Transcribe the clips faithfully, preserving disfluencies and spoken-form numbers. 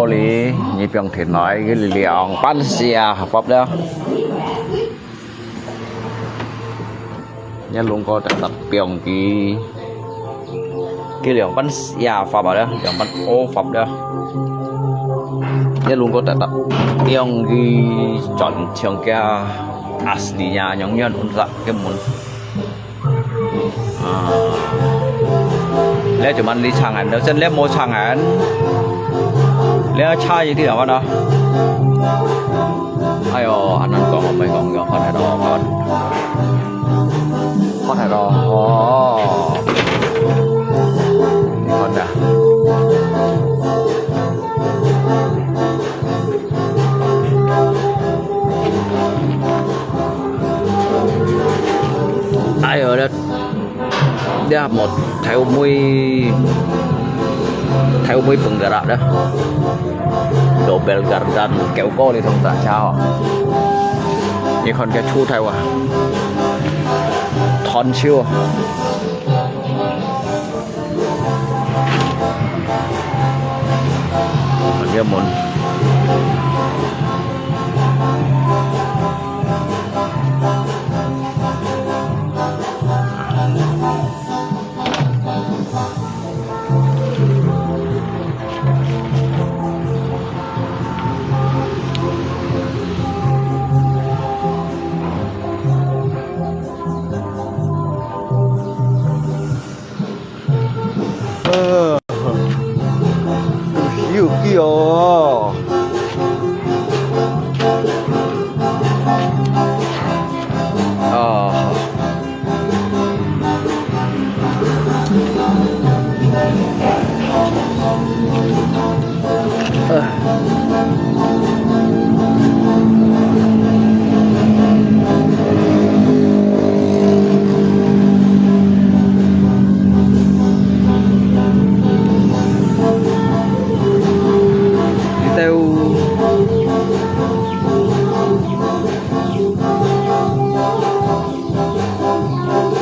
哩，你放天來，佢涼拌蝦合法了。你弄個特特放佢，佢涼拌蝦合法了，涼拌蝦合法了。你弄個特特放佢轉像个aslinya樣樣，unsa，佢門。 啊，這就蠻哩長眼，這真這無長眼，這差異啲啊，看到。哎喲，恁難講，毋會講，講，看下咯，看，看下咯，哦，你看下。 哎喲，這，這無頭尾，頭尾分个啦，這。Double gardan，狗狗哩同大家哦。你看這出頭啊，斷手啊。 看這門。呃，有時有機哦。啊。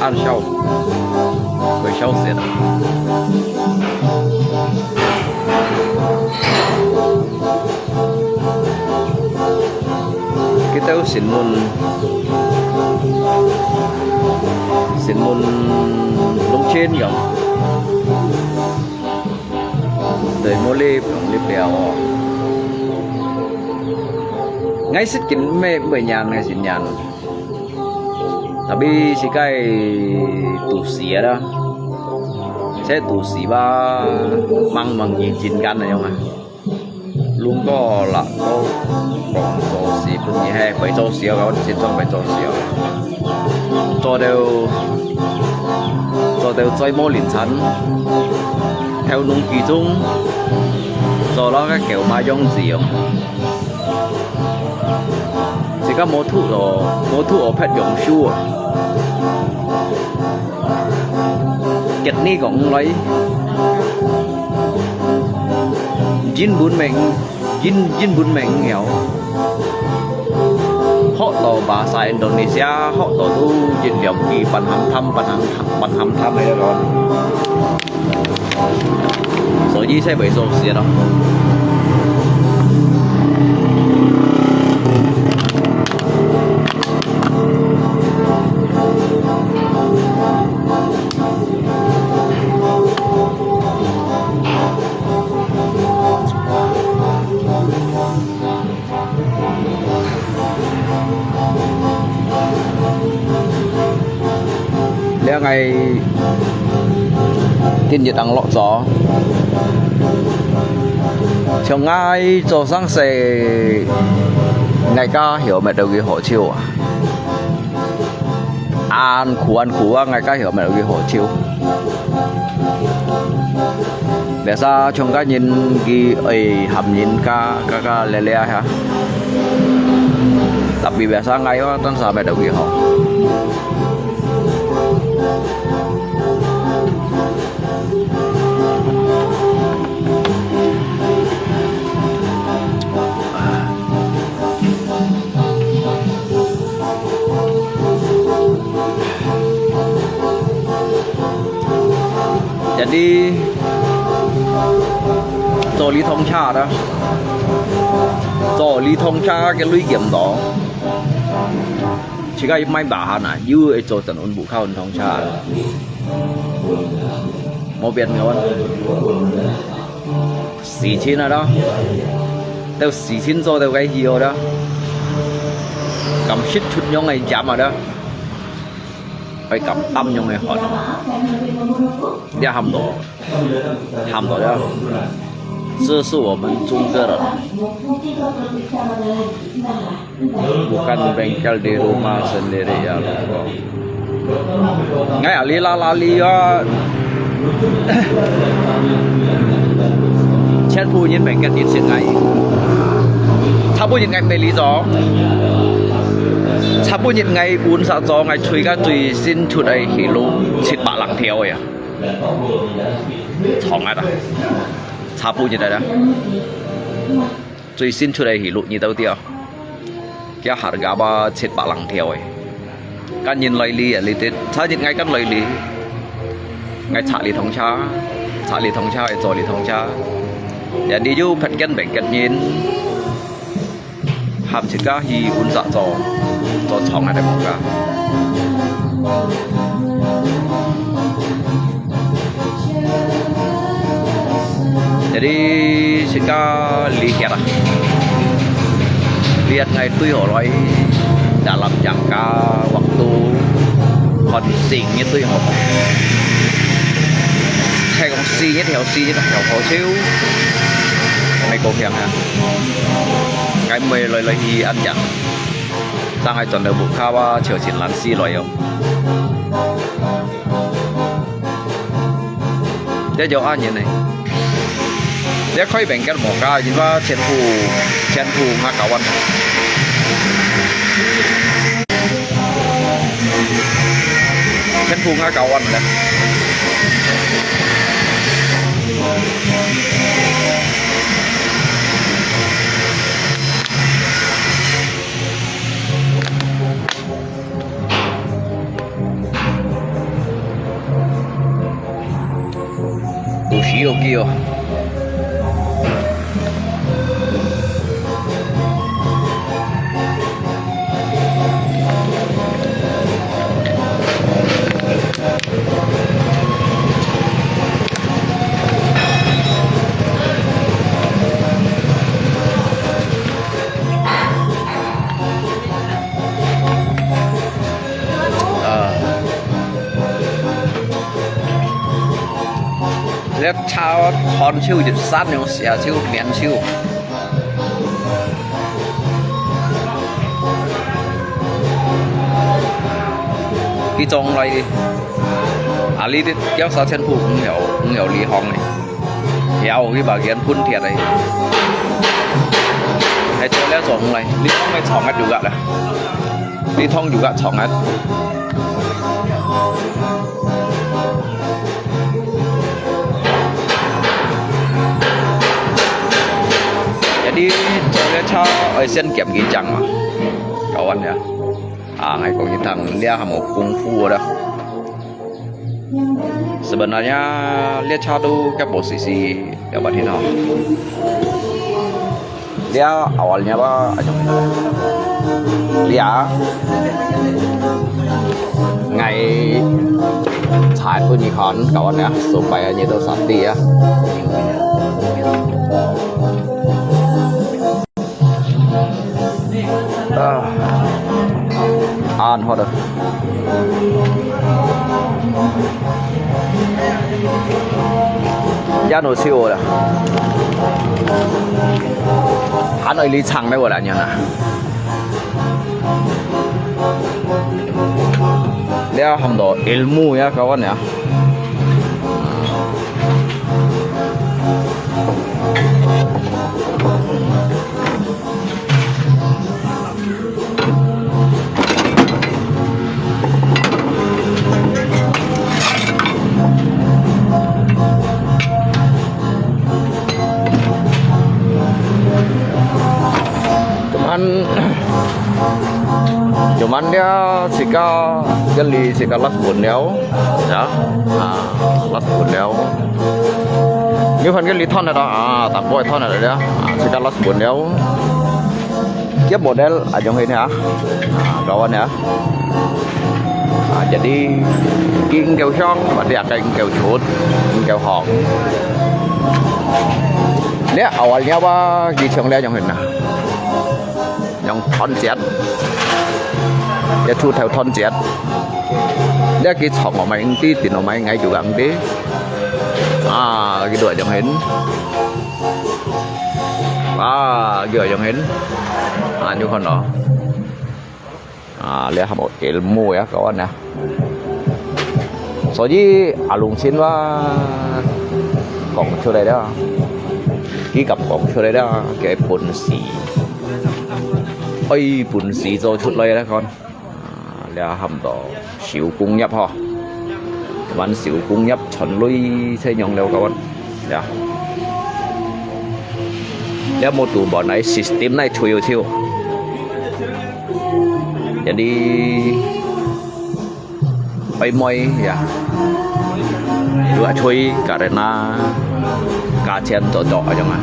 暗笑，會笑死人。佢兜新聞，新聞弄清樣。 對，無哩，無哩表哦。𠊎識緊每，每年，𠊎識年。Tapi係該都市个啦，這都市吧，茫茫人間个樣啊。弄過啦，都講做事，本意係會做事个，我先做會做事个。 做到，做到最無靈魂，頭腦集中，做到个狗嫲樣子哦。自家無土哦，無土哦，別樣修啊。吉你講來，真文明。 真，真文明曉。學到bahasa Indonesia，學到都真了解，半鹹淡，半鹹淡，半鹹淡个咯。所以才會做事咯。 這𠊎今日當落咗，像𠊎做生事，𠊎家曉乜到佢好笑啊！ 恁苦恁苦啊，𠊎家曉乜有佢好笑。Biasa像該人佢愛喊人家，家家咧咧哈。Tapi biasa𠊎啊，當時乜有佢好。 Jadi，做坐這趟車啦，坐這趟車个鐳減多，自家買巴哈那，又會坐等運步靠運通車啦，無變个。四千啊啦，到四千做到該去哦啦，敢食出樣个鹽啊啦，愛敢擔樣个汗，這喊到。 喊到了，這是我們中國人。Bukan bengkel di rumah sendiri ya. Ngai ali lala li ya. Chen pu nyin bengkel nyin sin ngai. Cha pu nyin ngai meli zo. Cha pu nyin ngai un sa zo ngai chui ka chui sin chut ai hi lu chit ba lang thiau ya. 長啊啦，差不多啦。最新出來係六月到底哦，佢harga吧七百零條誒。跟人來理啊，你哋差一ngày跟來理，𠊎查你通車，查你通車，做你通車，人哋又拍緊病緊人。 喊自家去溫室做，做長个無个。Jadi自家lihat啊，lihat ngai對好來，dalam jangka waktu，看四月對好，係講四月條四月條好少，係高興啊！ 𠊎毋會來來去恁樣，但係轉到屋下哇，就真難死來哦。這就恁樣呢，這開病个無加，因為全部全部ngã搞完，全部ngã搞完了。 有時有機哦。 啊，這車看手就散了，寫手、面手。佢種來的，啊，你的要三千步，毋曉，毋曉離行的。 曉，佢把佢噴鐵个，係做了做毋來，你講个長个就个啦，你通就个長个。Jadi做了車愛先檢佢正嘛，搞完了。啊，𠊎講一趟，你還無功夫了。 Sebenarnya列車都kepo sisi dapat hino. Dia awalnya apa? Dia ngai cai pun ikan kawan ya, supaya nyeto sati ya. À, ăn hót à. Yan ổ siêu à. Ăn ơi lý chang đấy, wala nyan à. Leo hâm đó ilmu ya, kawan ya. Cuman, cuman dia sika, jeli sika las bun liao, ya, ah, las bun liao. 你看个你斷了啊，打破斷了了啊，自家落本了。Cái model啊，用佢呢啊，啊，kawan ya. Ah, jadi, ki engkau siang, berarti akan engkau cut, engkau hong. Lia awalnya apa, ki siang lia yang hena. Yang thon chiat. Lia thu theo thon chiat. Lia ki chong ở mai engti, tin ở mai ngai juga engti. Ah, ki dua yang hen. Ah, ki dua yang hen. Ah, ñu khon lo. 啊，這還無ilmu啊，kawan啊。所以阿龍先話講出來了，佢敢講出來了，佢本事，愛本事做出來了，看。啊，這喊到手工業吼，玩手工業賺鐳，這樣了，kawan。 Ya. Ya, mo tu bon ai system nai chui chui. Jadi, pai moi ya. Dua chui karena kacian cocok aja mah.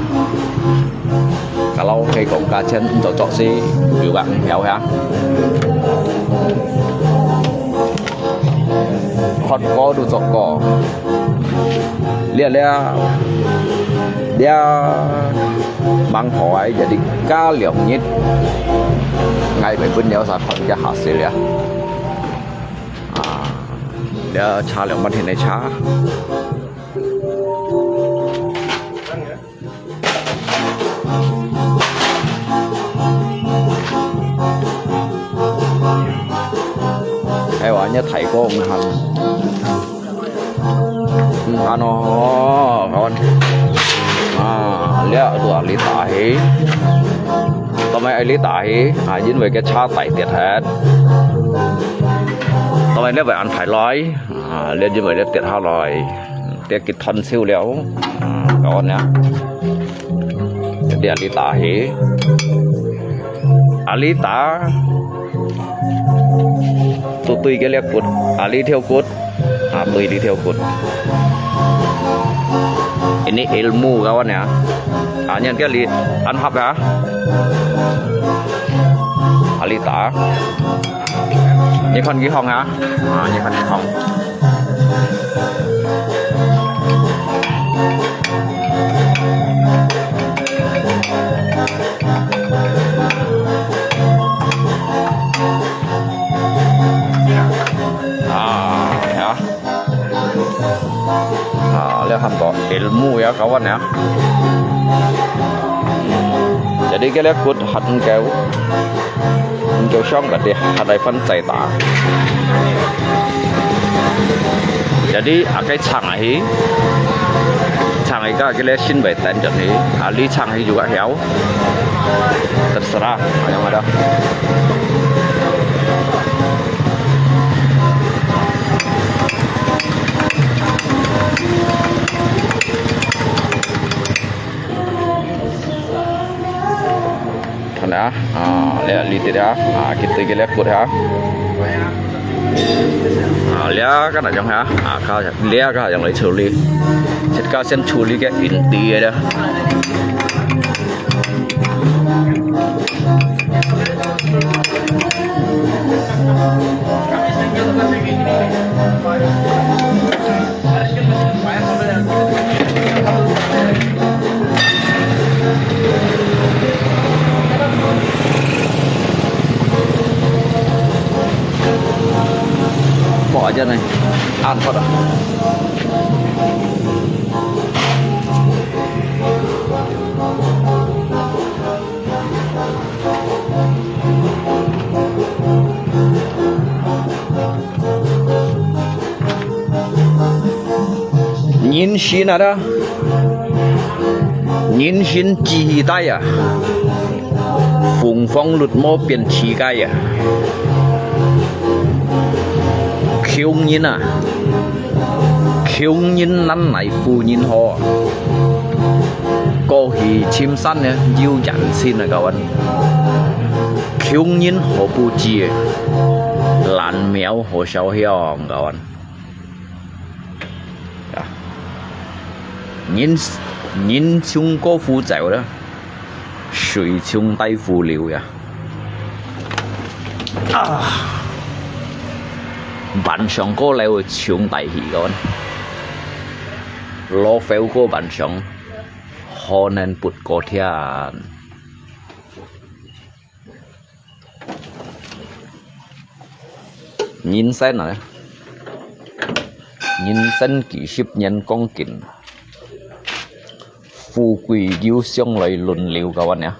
Kalau kayak kong kacian cocok sih juga ya ya. Khot ko du chok ko. Lia lia. Lia mang thoi jadi ka liao ngit. Ngai bai bun liao sa khot ka ha se lia. Ah, lia cha liao man hin cha. Ai wa, nya thai ko ngan. Ngan o, kawan. À, lia tua li ta hi. Tao mai ai li ta hi. À, 因為个車底跌忒。Tao mai lia bai ăn phải lòi. À, lia 因為 lia 跌下來。 Tia kit thon siu liao. À, kawan ya. Jadi alita hi. Alita. Tu tui ke lia kut. Ali thiau kut. À, tui li thiau kut. Ini ilmu kawan ya. À, nyan ke li ăn hap ya. Alita. Ni khon ki hong ha. À, ni khon ki hong. À, ya. À, lia hàn có ilmu ya kawan ya. Jadi ke lia kut hàn kéo. Kéo sông kati hàn ai phân chạy ta. Jadi akai chang ahi. Chang ahi ka ke lia sin bai tan jan hi. Ali chang ahi juga hiau. Terserah, yang ada. Kan ya, à, lia li tit ya, à, kit tui ke lia kut ya. À, lia kan na jong ya, à, ka lia ka jong lai chuli. Chet ka sen chuli ke inti ya. Bỏ chân này, ăn thật à? Nhân sinh à đó. Nhân sinh chỉ tay à. Phùng phong luật mô biến chỉ cái à. Khiêu nhân à. Khiêu nhân năn nảy phu nhân hò. Có hì chim săn nè, diu dặn xin à kawan. Khiêu nhân hò bu chia. Lan miao hò xiao hiong kawan. Ya. Nhân 人像過湖走啦，水像大湖流呀。啊，晚上過了像大戲个，落飛過晚上，可能不過天。 人生啊，人生幾十年光景，富貴又相來輪流个話呢。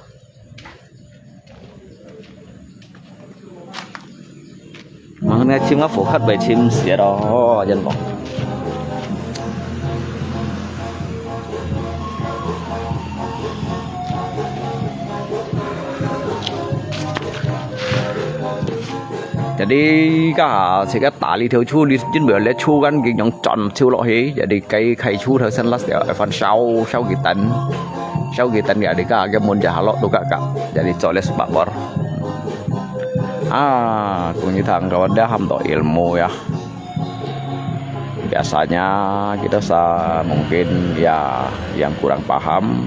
Makanya chim ngah fokat bai chim siat oh, yan bang. Jadi, ka, sika tali theo chu li jin bel le chu kan ging yong chon chu lo he. Jadi, kai khai chu theo sen las theo, fan sau, sau kitan. Sau kitan ya, di ka, ke mun ja halo tu ka ka. Jadi, cho les babor. Ah, kung ni thang kawan dia ham to ilmu ya. Biasanya kita sa mungkin ya yang kurang paham,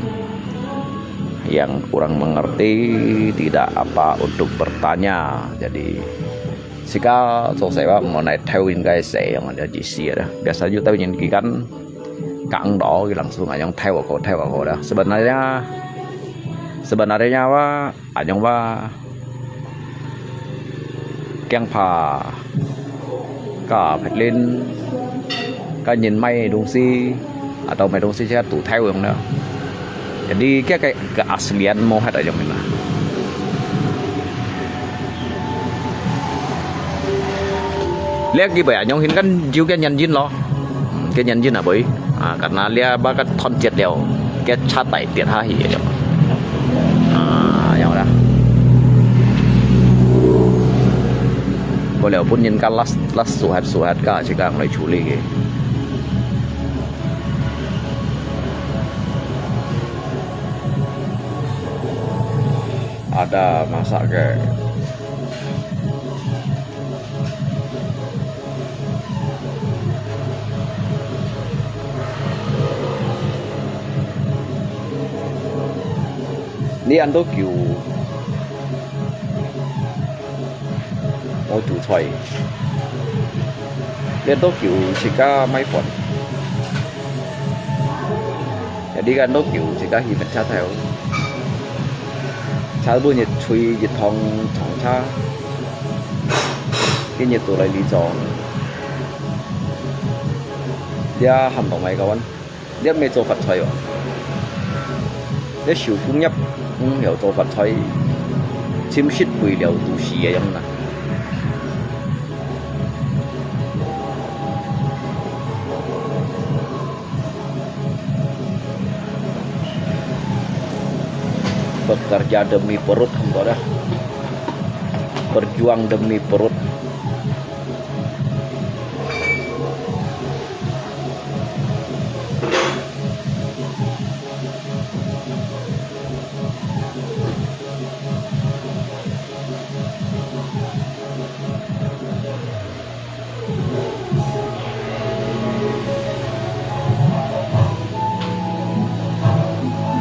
yang kurang mengerti, tidak apa untuk bertanya. Jadi, sika cho saya mengenai theo 应该 saya yang ada di sini. Biasanya tahu yang kan kang do langsung yang theo aku, theo aku dah. Sebenarnya, sebenarnya apa? Anyong wa, kiang pha, ka phet lin, ka nyin mai dungsi, atau mai dungsi sia tu thai wong na. Jadi kia kai keaslian mo hat anyong mina. Liak ki bai anyong hin kan jiu kia nyan jin lo. Hmm, kia nyan jin a boi. Ah, karena lia ba ka thon jet liao, kia cha tai tiet ha hi liao. Ah, yang mana? Boleh pun nyin ka las, las suhat, suhat ka, cikang lai chuli ke. Ada masak ke. Ni ăn tô kiu. Ô, chủ xoài. Ni ăn tô kiu chỉ có mấy phần. Jadi kan tô kiu chỉ có hi phần cha theo. Cha bu nhiệt chui nhiệt thong thong cha. Cái nhiệt tụ lại lý do. Dia hầm đồng mày kawan. Dia mày cho phật xoài wa. Dia siu kung nhập, không hiểu cho phật xoài. Chim shit bùi liao tụ sĩ yang na. Bekerja demi perut, hamba dah. Berjuang demi perut.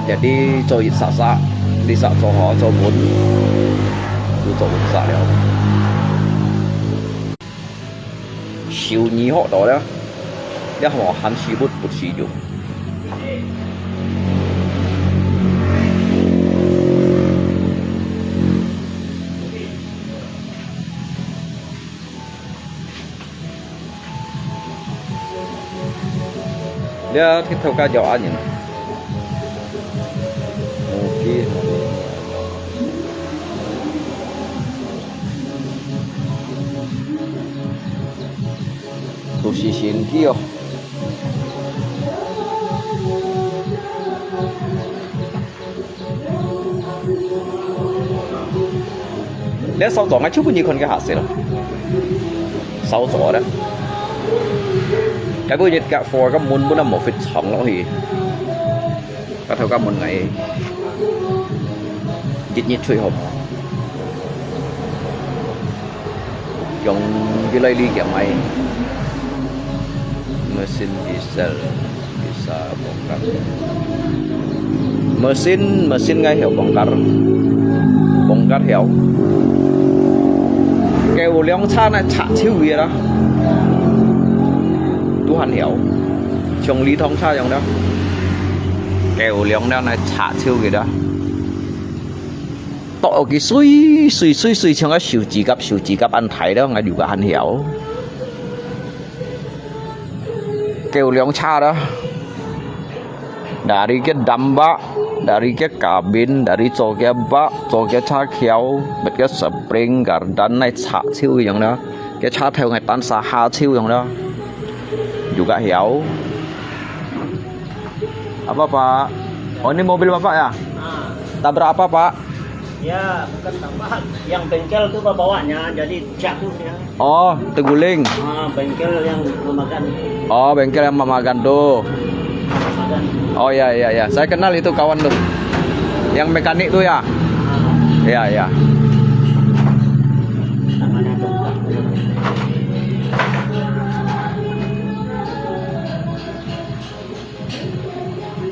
Jadi做一煞煞，你煞做好做滿，就做滿煞了。修你好多了，這下還是不不使用。 Dia thit thâu ka jauh anyin. Mungkin. Tuh sisin kio. Leh sau zong a, cuba ni kon ke hasil. Sau zong a. Cái bữa nhiệt cả four cái mun bữa năm một phít sóng lắm thì. Cái thâu cái mun ngày. Nhiệt nhiệt chui hộp. Yong di lai li kiang mai. Mesin diesel bisa bongkar. Mesin, mesin ngai曉bongkar. Bongkar曉. Kêu兩車nai chak chiu kì đó. Tuhan hiểu. Chong li thong cha yong đó. Kêu liang đó nai chak chiu kì đó. Tok kì sui, sui, sui, sui, chang cái siu chỉ gấp, siu chỉ gấp ăn thái đó, ngai điều cái ăn hiểu. Kêu liang cha đó. Dari ke damba, dari ke kabin, dari cho ke bak, cho ke cha khiau, bet ke spring garden nai chak chiu yong đó. Ke cha theo ngai tan sa ha chiu yong đó. Juga hiau. Apa, Pak? Oh, ini mobil Bapak ya? Ah. Tabrak apa, Pak? Ya, bukan tabrak. Yang bengkel tu bawanya, jadi jatuhnya. Oh, terguling. Ah, bengkel yang memakan. Oh, bengkel yang memakan tu. Memakan. Oh, ya, ya, ya. Saya kenal itu kawan tu. Yang mekanik tu ya? Ah. Ya, ya. Namanya tu.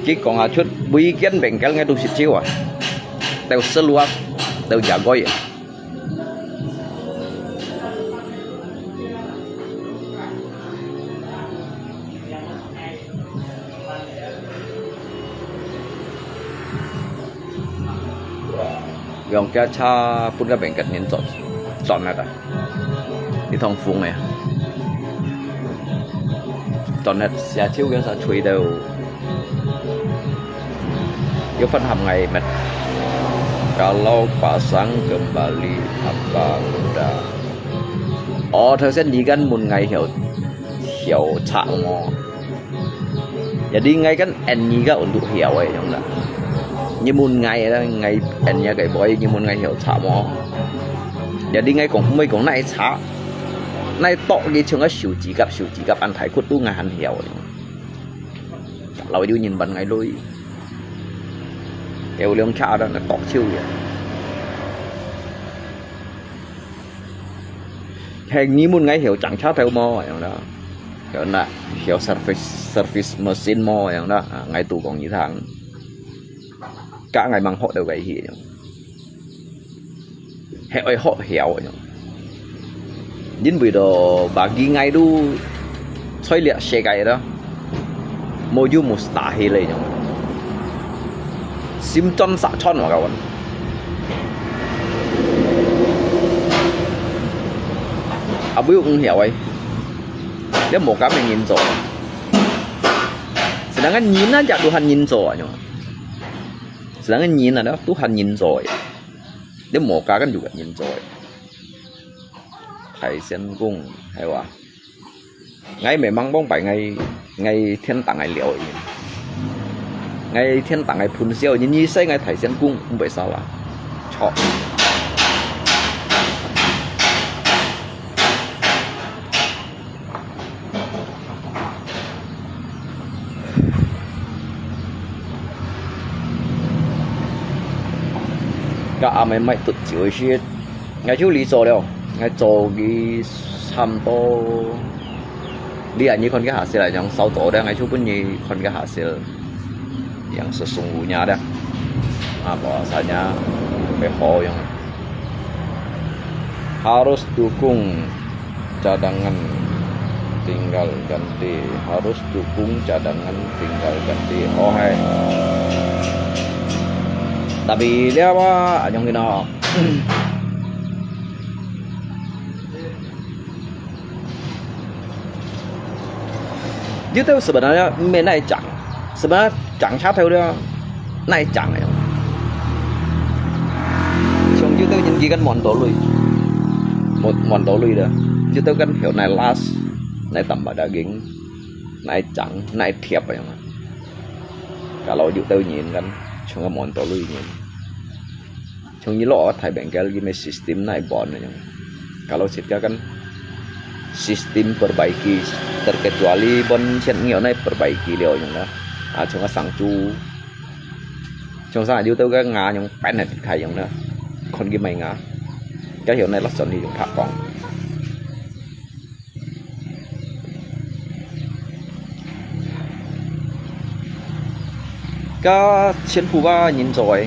Ki kong a chut bui kiên bengkel ngai tu sit chiu à. Têu sơ luak, têu giả gọi à. Yong kia cha pun ka bengkel nin chọn, chọn na ta. Đi thong phung à. Chọn na xia chiu yong sa chui đâu. Yo phân hàm ngai met. Kalau pasang kembali apa udah. Ồ, thơ sen đi gắn mun ngai hiểu, hiểu chak mò. Jadi ngai kan en nyi ka untuk hiau ai yong da. Nyi mun ngai da, ngai en nyi kai boy, nyi mun ngai hiau cha mo. Jadi ngai kong mui kong nai cha. Nai tok nyi chung a siu ji gap, siu ji gap an thai kut tu ngai han hiau. Lau yu nyin ban ngai lui. Kêu liang cha da na tok chiu ya. Hèn nyi mun ngai hiau chang cha thau mo yong da. Hiau na, hiau service, service machine mo yong da. À, ngai tu kong nyi thang. Ka ngai mang hok deu gai hi yong. He oi hok hiau yong. Jin bui do bagi ngai du choi liak se gai da. Mo yu mustahil le yong. Sim chon sa chon wa kawan. Abu ung hiau ai. Dia mo ka me ngin zo. Sedangkan nyin aja Tuhan nyin zo anyo. Sedangkan nyin ada Tuhan nyin zo. Dia mo ka kan juga nyin zo. Thai sian kung, hai wa. Ngai memang bong bai ngai, ngai thiên tang ngai liao in. Ngai thiên tang ngai phun siau, nyi nyi sai ngai thai sian kung, không phải sao à. Chok. Ka amai mai tut chiu shi. Ngai chiu li zo liao. Ngai zo ki sam to. Li a nyi kon ki ha sil a yang sao zo liao. Ngai chiu pun nyi kon ki ha sil. Yang sesungguhnya liao. Apa sanya. Pe ho yang. Harus dukung cadangan tinggal ganti. Harus dukung cadangan tinggal ganti. Oh, hai. Tapi dia apa? Anyong kina. Dia tahu sebenarnya menai chang. Sebenarnya chang cha tahu dia. Nai chang ya. Chong yu teu nyin ki kan mon to lui. Mon, mon to lui da. Yu teu kan hiu nai las. Nai tam ba da ging. Nai chang, nai thiap ya. Kalau yu teu nyin kan. Chong mon to lui nyin. Chong nyi lo thai bengkel ki me system nai bon ya. Kalau sit ka kan system perbaiki, terkecuali bon sian ngiau nai perbaiki liao ya. Ah, chong sang chu. Chong sa yu teu ka nga yong pen na khai yong na. Kon ki mai nga. Ka hiu nai lak son ni yong thak kong. 該全部个人做个，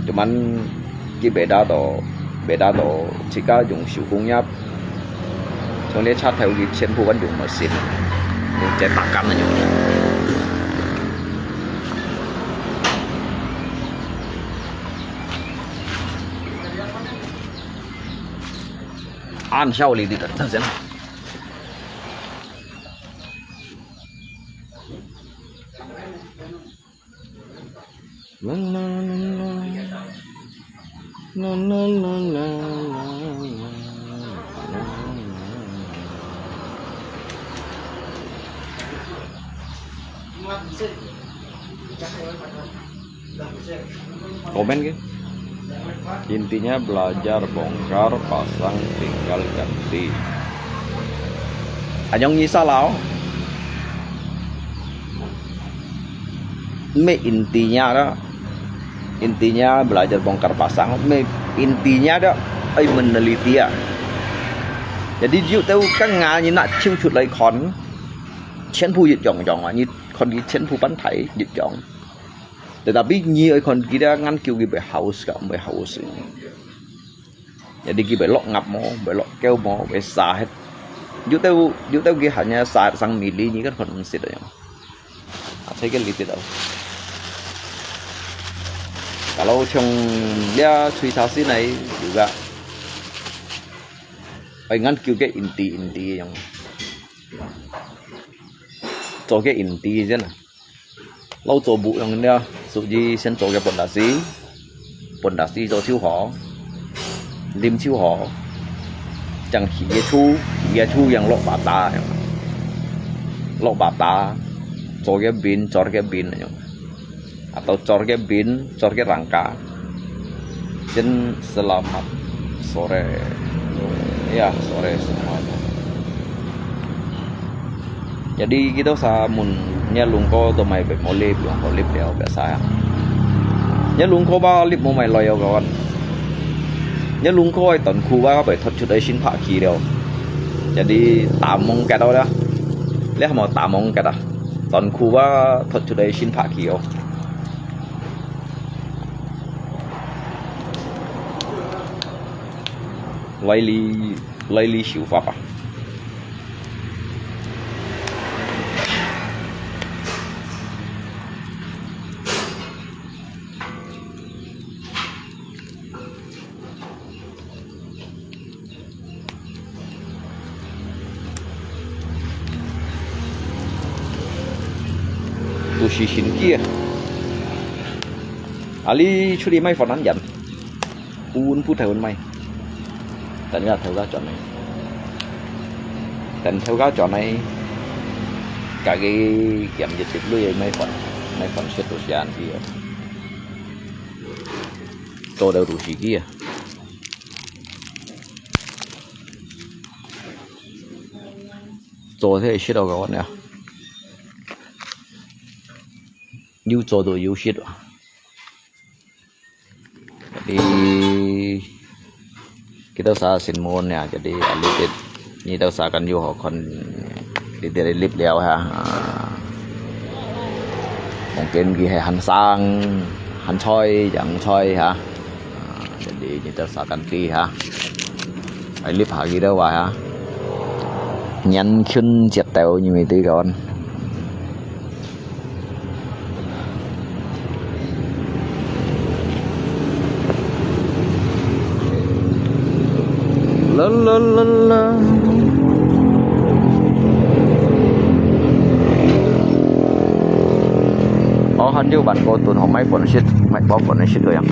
就蛮佢袂打到，袂打到自家用手工業，像這車頭佢全部還用machine，用這打工个用。按效率的，真的。 Komen ke? Intinya belajar bongkar pasang tinggal ganti. Anyong nyi salah oh. Mê intinya đó. Intinya belajar bongkar pasang. Mê intinya đó. Ai meneliti ah. Jadi 有兜个牙你拿抽出來看，全部一樣樣啊，你看佢全部分體一樣。 Tetapi你愛看佢个研究佢會好勢个，毋會好勢。Jadi佢會落頷無，會落鉤無，會沙忒。有兜，有兜佢還要沙sang mili，你看看毋識个。啊，這个你知道。Kalau像這炊茶先來，有个，愛研究个inti，inti樣。做个inti先啊。 老做木樣了，所以先做个pondasi，pondasi做就好，淋就好，正起个土，起个土樣落bata，落bata，做个bin，做个bin樣，atau做个bin，做个rangka。 Jen selamat sore. Ya, sore semuanya. Jadi kita sa mun nya lungko to mai be mo lip, lungko lip liao biasa ya. Nya lungko ba lip mo mai loyo kawan. Nya lungko ai ton khu ba be thot chut ai sin pha ki liao. Jadi tamong kat au da. Liah mo tamong kat ah. Ton khu ba thot chut ai sin pha ki au. 來哩，來哩手法吧。 都係新機啊！啊，你出去買飯恁遠，搬不頭買，等下頭家轉來，等頭家轉來，家己減一滴鐳買飯，買飯食都係恁樣啊！做到都係機啊！ 做忒食到个呢，有做到有食啊。Jadi kita sa sin mo niya, jadi alit it, ni daw sa kan yu ho kon, di diri lip liao ha. Ah. Mungkin ki hai han sang, han choi, yang choi ha. Ah, jadi kita sa kan ti ha. Ai lip ha ki daw wa ha. Nyan khun jet tau ni mi ti kon. La la la la. Ơ, hăn diu bản cô tuần hông máy phone shit, máy bóp phone shit rồi à.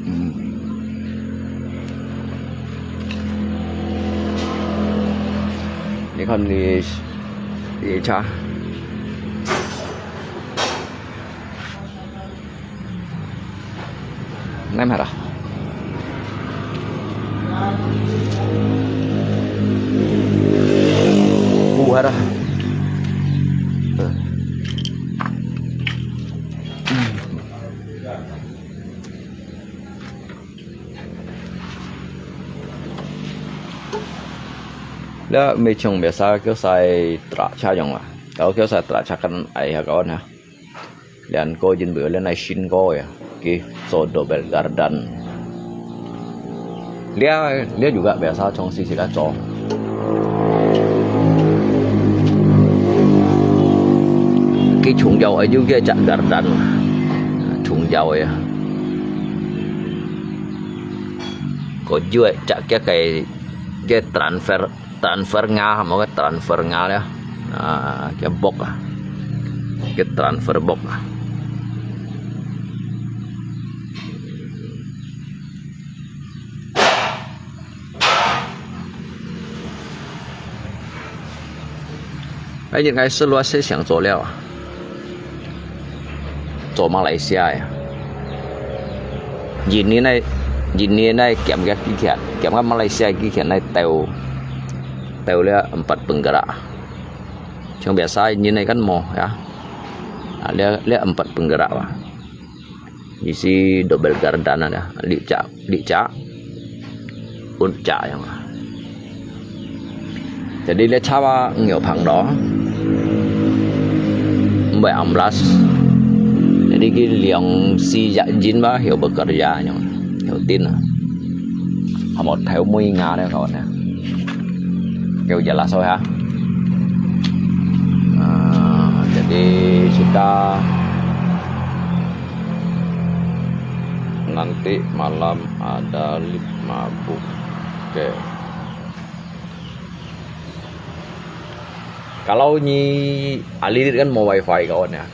Hm. Ni kon ni, ni cha. Nem hara. Bu hara. Hm. 這毋係像biasa叫晒truk車樣啊，kalau叫晒truk車kan ai ha kawan ha. Lian ko jin beu lian ai shin ko ya, ki so double gardan. Lian, lian juga biasa trong sisi ka cho. Ki chung yau ai juga cak gardan, chung yau ya. Ko juga cak kia kai, kia transfer transfer nga, mo ke transfer nga le, ah, ke box ah, ke transfer box ah. Ai, 應該係羅斯想做了啊。 做馬來西亞个。印尼呢，印尼呢，減个機器，減个馬來西亞機器呢，鬥，鬥了empat penggerak。像biasa印尼kan無呀，啊，了，了empat penggerak啊。意思double gardan啊，六隻。 六隻，五隻樣啊。Jadi lihat cawa ngiau pang lo, mbai amblas. Jadi ki liang si yak jin ba hiu bekerja yang, hiu tin ah. Hamo thau mui nga ne kawan ne. Kau jelas oh ya. Ah, jadi kita nanti malam ada lift mabuk. Oke. Kalau nyi alilit kan mau wifi kawan ya.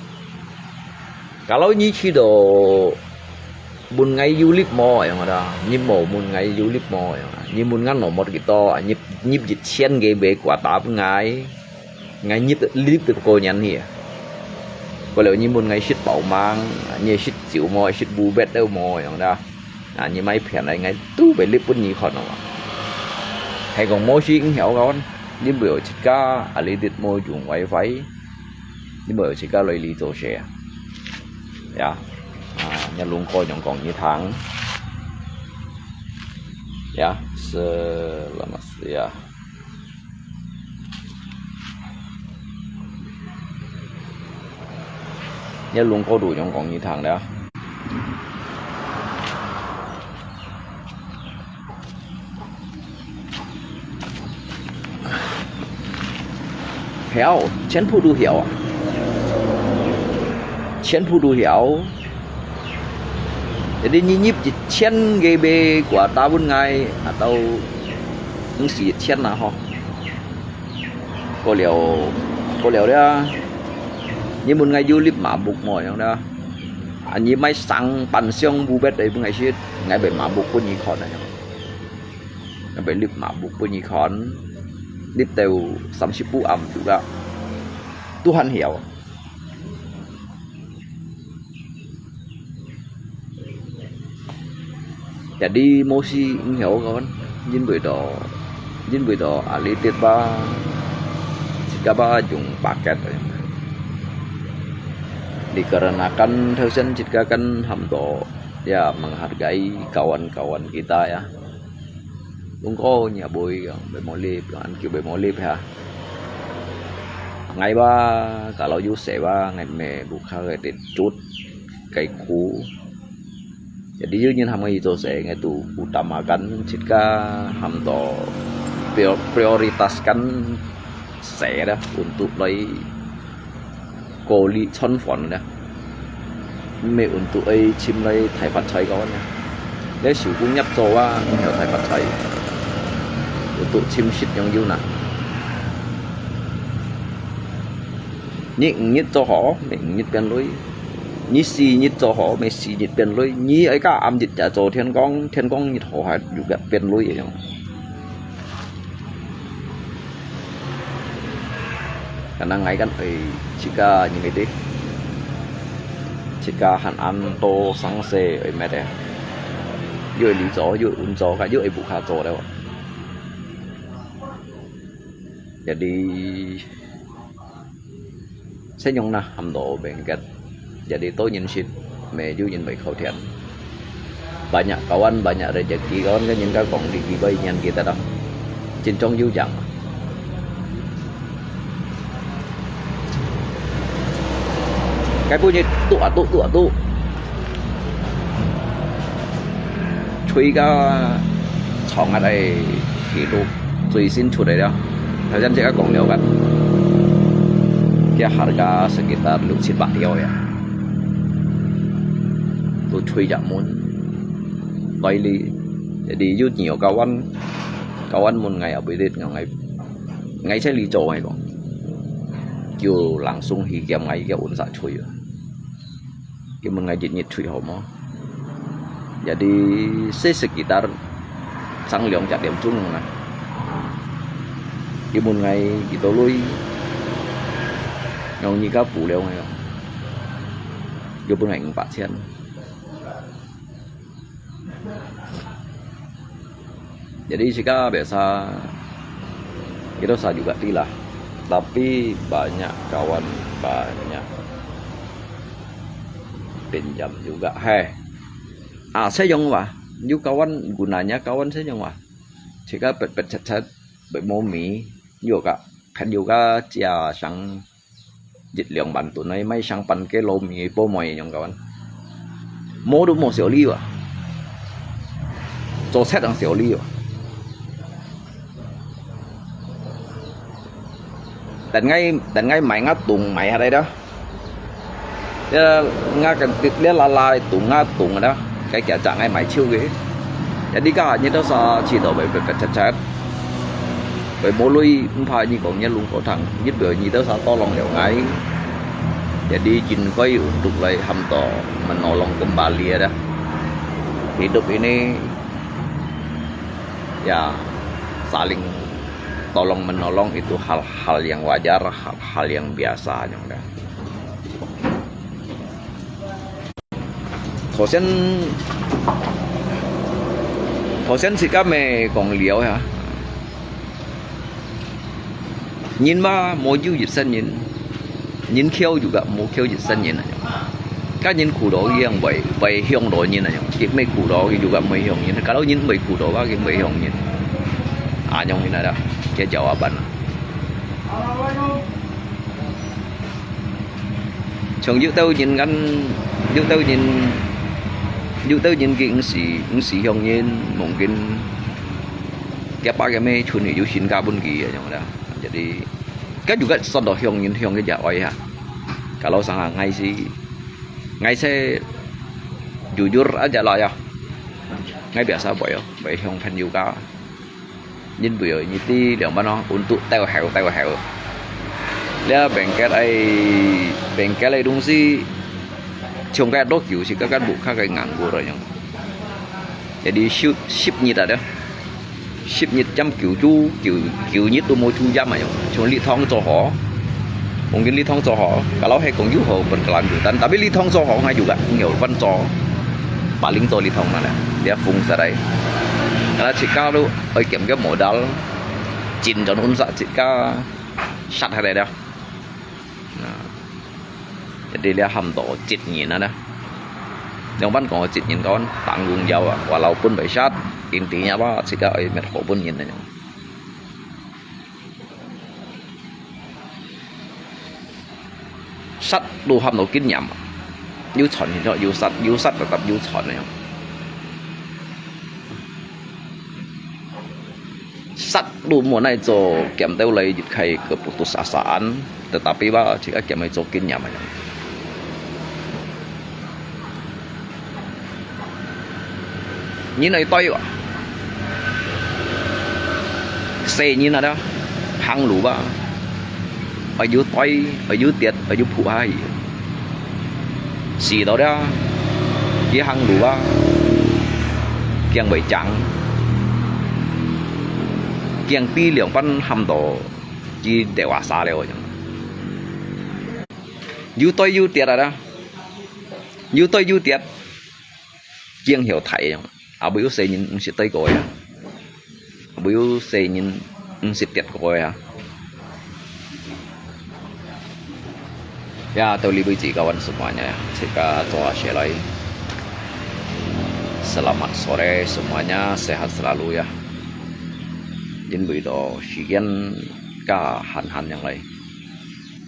Kalau nyi 知道問𠊎有lift無樣啊，你無問𠊎有lift無樣啊，你問𠊎nomor幾多啊，你，你一千幾百kuota分𠊎。 𠊎入，入得過年去啊。過了你問𠊎食飽吂，你食酒無，食bubet都無樣啦。啊，你買片來，𠊎都會立分你看哦。係講無事，毋曉講，你毋好自家，啊，你得無用wifi，你毋好自家來這做事啊。呀，啊，你攏過樣講你聽。Ya, selamat siang. Nhớ luôn có đủ những con như thằng đó. Hiểu, 全部都曉啊。全部都曉。Jadi你入一千幾百kuota分𠊎，啊，都毋使一千啦吼。過了，過了了，你問𠊎有lift mabuk無樣了？啊，你買生半箱bubet來分𠊎食，𠊎會mabuk分你看啊。𠊎會lift mabuk分你看，lift到三十步暗就啦，都還曉。 Jadi無事毋曉講，因為到，因為到啊，你得吧，自家吧用paket。Dikarenakan頭先自家kan hamdo ya menghargai kawan-kawan kita ya. Ungko nya bui yang bemolip, yang an kiu bemolip ha. Ngai ba kalau yu se ba ngai me bukha ke te chut kai khu. Jadi yu nyin ham ngai to se ngai tu utamakan chit ka ham to prior-, prioritaskan se dah untuk lai 過濾餐飯呢，毋係untuk愛尋來大發財个呢。你手工業做啊，毋曉大發財，untuk尋食樣有難。你五日做好，你五日變鐳；你四日做好，你四日變鐳；你愛加暗日也做天光，天光日好還有个變鐳个樣。 Kanang ngai kan oi chika nyimiti. Chika han an to sang se oi mete. Yoi li zo, yoi un zo ka, yoi bukha zo deo. Jadi, senyong na ham do bengket. Jadi to nyin sit, me yu nyin bai khau thian. Banyak kawan, banyak rezeki kawan kan nyin ka kong di ki bai nyan kita dong. Chin chong yu jang. 該晡日堵啊堵，堵啊堵，吹到長啊來，去到最新出來了。頭先自家講了个，佢下个sekitar六七百條呀，都吹入門，來哩，jadi有nhiều kawan，kawan問𠊎apa dit，𠊎，𠊎在哩做，𠊎講，就langsung去兼𠊎个溫室吹啊。 佢問𠊎一日吹好無？Jadi，sekitar正兩隻點鐘啦。佢問𠊎幾多鐳，用而家補了𠊎，佢分𠊎五百千。 Jadi自家biasa，kita sa juga tidak, tapi banyak kawan, banyak pinjam juga. Hei, ah, sayang wah, you kawan gunanya kawan sayang wah. Zika pet-pet cet-cet, pet momi, you ka, pet you ka chia sang 一兩萬噸，買成半個老米个保姆樣个，無都無小利哇，做七人小利哇。等𠊎，等𠊎買𠊎桶買下來了，這𠊎个這拉拉桶啊桶了，該家長𠊎買手个，ya你家你都是知道，會會會會會。 會無鐳，毋怕你講你弄過堂，你表你都sa tolong了𠊎。Jadi應該untuk來喊到menolong kembali ada. Hidup ini, ya, saling tolong menolong itu hal-hal yang wajar, hal-hal yang biasa yang ada. 頭先，頭先自家乜講了呀。人嘛，無有一生人，人噭有个無噭一生人啊。該人苦惱佢樣會，會向到人啊樣，佢乜苦惱佢有个會向人，kalau人會苦惱啊，佢會向人。啊，樣人啊，該jawaban啊。 像有兜人kan，有兜人，有兜人佢毋係，毋係向人，mungkin佢爸佢姆存佢有身家分佢个樣啦。Jadi，kan juga算到向人，向佢只愛哈。Kalau sang𠊎係，𠊎係jujur aja lah ya。𠊎biasa會哦，會向朋友家。 因為哦，你知兩班哦，untuk兜口兜口。這bengkel愛，bengkel个東西，像該多久是剛剛buka个硬過來樣。Jadi十，十日啊，這，十日jam九，九，九日都無出jam啊樣，像禮堂做好。 Mungkin禮堂做好，kalau係講有好分kelanjutan，tapi禮堂做好，𠊎juga有分做，paling做禮堂嘛啦，這封實來。Kalau自家都愛兼个modal，進轉溫室自家殺下來了。啊，jadi這喊到責任啊呢。兩班講責任講，tanggung jawab啊，walaupun會殺，intinya apa，自家愛搣好分人啊。 Sat都喊到經驗，有賺現在有sat，有sat tetap有賺个。Sat都無奈做，兼兜來一開keputusasaan，tetapi吧，自家兼來做經驗个。 人愛對哇，細人啊，行路啊，愛有對，愛有跌，愛有仆下去。死到了，佢行路啊，驚會正，驚比兩班喊到佢dewasa了樣。有對有跌啊，有對有跌。 驚曉大樣，啊，會有細人毋識對過呀，會有細人毋識跌過呀。Ya, 到這為止，kawan semuanya，自家做下來。Selamat sore semuanya，sehat selalu ya。因為到時間加閒閒樣來。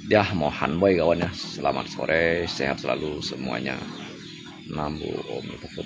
Dia mau hanway kawan ya. Selamat sore, sehat selalu semuanya. Namo Buddhaya.